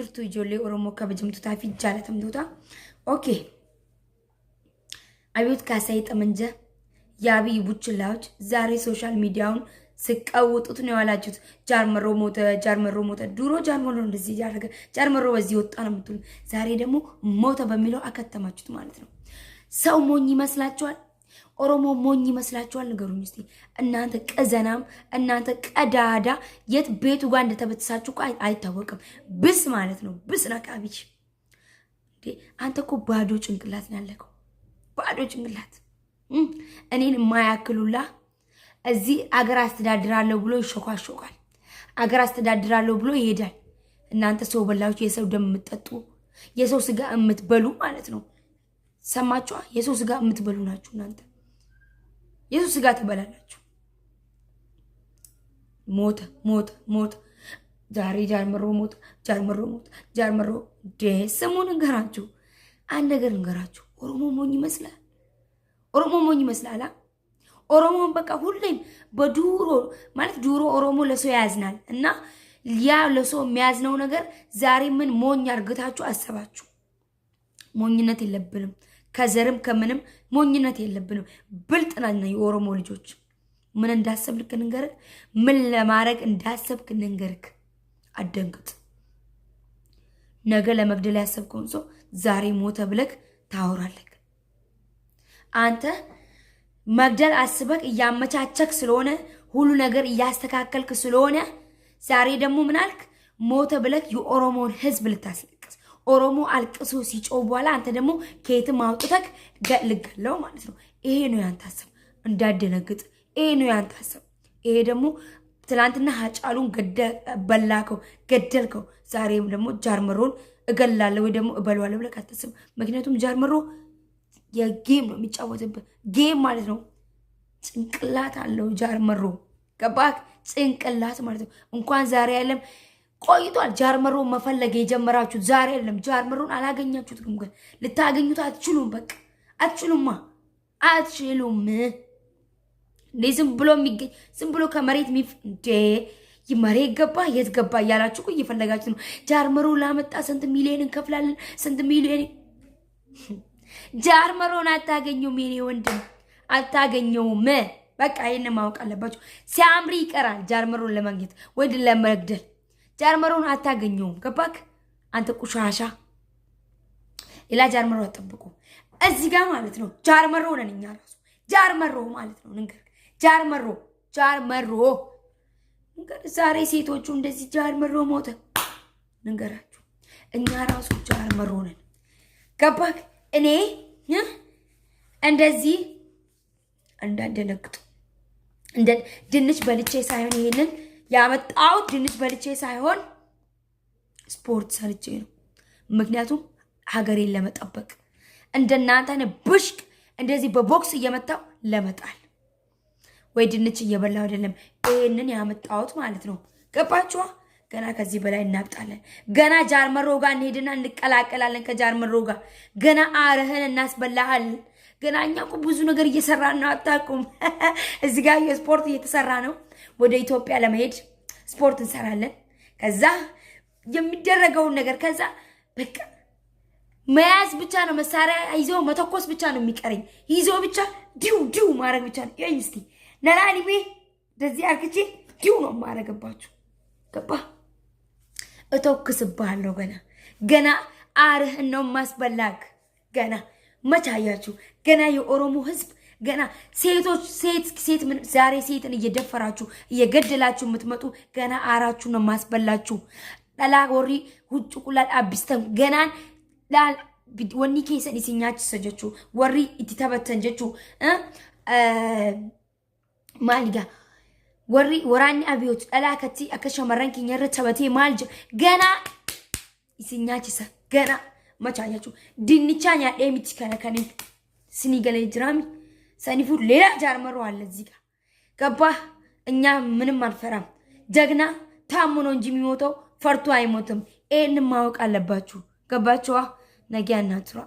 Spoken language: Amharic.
Jirtu ijoollee Oromoo kabajamtootaa fi jaalatamtoota. Okay. አብዮት ካሳዬ ጠመንጃ የአብይ ቡችላዎች ዛሬ social media ውን ስቀውጡት ነው የዋላችሁት። ጃርመሮ ሞተ፣ ጃርመሮ ሞተ። ድሮ ጃርመሮ እንደዚህ ያደረገ፣ ጃርመሮ በዚህ ወጣ ነው የምትሉ። ዛሬ ደግሞ ሞተ በሚለው አከተማችሁት ማለት ነው። ሰው ሞኝ ይመስላችኋል? ኦሮሞ ሞኝ ይመስላችኋል? ንገሩኝ እስቲ። እናንተ ቀዘናም፣ እናንተ ቀዳዳ የት ቤቱ ጋር እንደተበተሳችሁ እኮ አይታወቅም። ብስ ማለት ነው። ብስ ነቃቢች እንዴ! አንተ እኮ ባዶ ጭንቅላት ነው ያለከው። ባዶ ጭንቅላት እኔን የማያክሉላ እዚህ አገር አስተዳድራለሁ ብሎ ይሾካሾካል። አገር አስተዳድራለሁ ብሎ ይሄዳል። እናንተ ሰው በላዎች፣ የሰው ደም የምትጠጡ፣ የሰው ስጋ የምትበሉ ማለት ነው። ሰማችኋ? የሰው ስጋ የምትበሉ ናችሁ እናንተ። የሰው ስጋ ትበላላችሁ። ሞተ ሞተ ሞተ። ዛሬ ጃርመሮ ሞተ፣ ጃርመሮ ሞተ፣ ጃርመሮ ስሙ ንገራችሁ፣ አንድ ነገር ንገራችሁ። ኦሮሞ ሞኝ ይመስላል። ኦሮሞ ሞኝ ይመስላል። ኦሮሞን በቃ ሁሌም በዱሮ ማለት ዱሮ ኦሮሞ ለሰው ያዝናል እና ያ ለሰው የሚያዝነው ነገር ዛሬ ምን ሞኝ አርግታችሁ አሰባችሁ? ሞኝነት የለብንም። ከዘርም ከምንም ሞኝነት የለብንም። ብልጥ ነን የኦሮሞ ልጆች። ምን እንዳሰብክ ንገርክ፣ ምን ለማድረግ እንዳሰብክ ንገርክ። አደንግጥ። ነገ ለመግደል ያሰብከውን ሰው ዛሬ ሞተ ብለክ ታወራለክ። አንተ መግደል አስበክ እያመቻቸክ ስለሆነ፣ ሁሉ ነገር እያስተካከልክ ስለሆነ ዛሬ ደግሞ ምናልክ ሞተ ብለክ የኦሮሞን ሕዝብ ልታስለቅስ፣ ኦሮሞ አልቅሶ ሲጮህ በኋላ አንተ ደግሞ ከየትም አውጥተክ ልገለው ማለት ነው። ይሄ ነው ያንተ ሀሳብ። እንዳደነግጥ፣ ይሄ ነው ያንተ ሀሳብ። ይሄ ደግሞ ትናንትና ሀጫሉን በላከው፣ ገደልከው። ዛሬም ደግሞ ጃርመሮን እገላለሁ ወይ ደግሞ እበለዋለሁ ብለህ አታስብ። ምክንያቱም ጃርመሮ የ game ነው የሚጫወትብህ፣ game ማለት ነው። ጭንቅላት አለው ጃርመሮ፣ ገባክ? ጭንቅላት ማለት ነው። እንኳን ዛሬ ያለም ቆይቷል። ጃርመሮ መፈለግ የጀመራችሁት ዛሬ አይደለም። ጃርመሮን አላገኛችሁትም፣ ግን ልታገኙት አትችሉም። በቃ አትችሉማ፣ አትችሉም። እንዴ ዝም ብሎ የሚገኝ፣ ዝም ብሎ ከመሬት እንዴ መሬት ገባ የት ገባ እያላችሁ እኮ እየፈለጋችሁ ነው። ጃርመሮ ላመጣ ስንት ሚሊዮን እንከፍላለን? ስንት ሚሊዮን? ጃርመሮን አታገኘውም፣ የኔ ወንድም አታገኘውም። በቃ ይህን ማወቅ አለባችሁ። ሲያምር ይቀራል ጃርመሮን ለማግኘት ወይ ለመግደል። ጃርመሮን አታገኘውም። ገባክ አንተ ቁሻሻ? ሌላ ጃርመሮ አጠብቁ እዚህ ጋር ማለት ነው። ጃርመሮ ነን እኛ ራሱ ጃርመሮ ማለት ነው። ንገር ጃርመሮ ጃርመሮ ንገር። ዛሬ ሴቶቹ እንደዚህ ጃርመሮ ሞተ ንገራችሁ። እኛ ራሱ ጃርመሮ ነን። ገባክ? እኔ እንደዚህ እንዳደነግጡ እንደ ድንች በልቼ ሳይሆን፣ ይሄንን ያመጣሁት ድንች በልቼ ሳይሆን ስፖርት ሰርቼ ነው። ምክንያቱም ሀገሬን ለመጠበቅ እንደናንተ ብሽቅ እንደዚህ በቦክስ እየመታው ለመጣል ወይ ድንች እየበላው አይደለም። ይሄንን ያመጣሁት ማለት ነው። ገባችኋ? ገና ከዚህ በላይ እናብጣለን። ገና ጃርመሮ ጋር እንሄድና እንቀላቀላለን ከጃርመሮ ጋር። ገና አርህን እናስበላሃለን። ገና እኛ እኮ ብዙ ነገር እየሰራን ነው። አታውቁም። እዚህ ጋር የስፖርት እየተሰራ ነው። ወደ ኢትዮጵያ ለመሄድ ስፖርት እንሰራለን። ከዛ የሚደረገውን ነገር ከዛ በቃ መያዝ ብቻ ነው። መሳሪያ ይዞ መተኮስ ብቻ ነው የሚቀረኝ። ይዞ ብቻ ዲው ዲው ማድረግ ብቻ ነው። ይኸኝ እስቲ ነላሊቤ እንደዚህ አርግቼ ዲው ነው የማረግባችሁ። ገባ? እተኩስብሃለሁ። ገና ገና አርህን ነው ማስበላክ። ገና መቻያችሁ ገና የኦሮሞ ህዝብ ገና ሴቶች ሴት ሴት ምን ዛሬ ሴትን እየደፈራችሁ እየገደላችሁ የምትመጡ ገና አራችሁ ነው ማስበላችሁ። Dhalaa warri huccuu qullaa dhaabbistan ganaan laal wanni keessan isin nyaachisa jechuu, warri itti taphattan jechuu. Maal egaa warri waraanni Abiyoot dhalaa akkatti akka shamarran keenya irra taphatee maal jedhu ganaa isin nyaachisa ganaa machaa jechuu. Dinnichaa nyaadhee miti kana kanin sinii galee jiraami saniifuu ሌላ ጃርመሮ አለ እዚህ ጋር፣ ገባ? እኛ ምንም አንፈራም። ጀግና ታሞ ነው እንጂ የሚሞተው ፈርቶ አይሞትም። ይህንን ማወቅ አለባችሁ። ገባችኋ? ነገ ያናትሯ።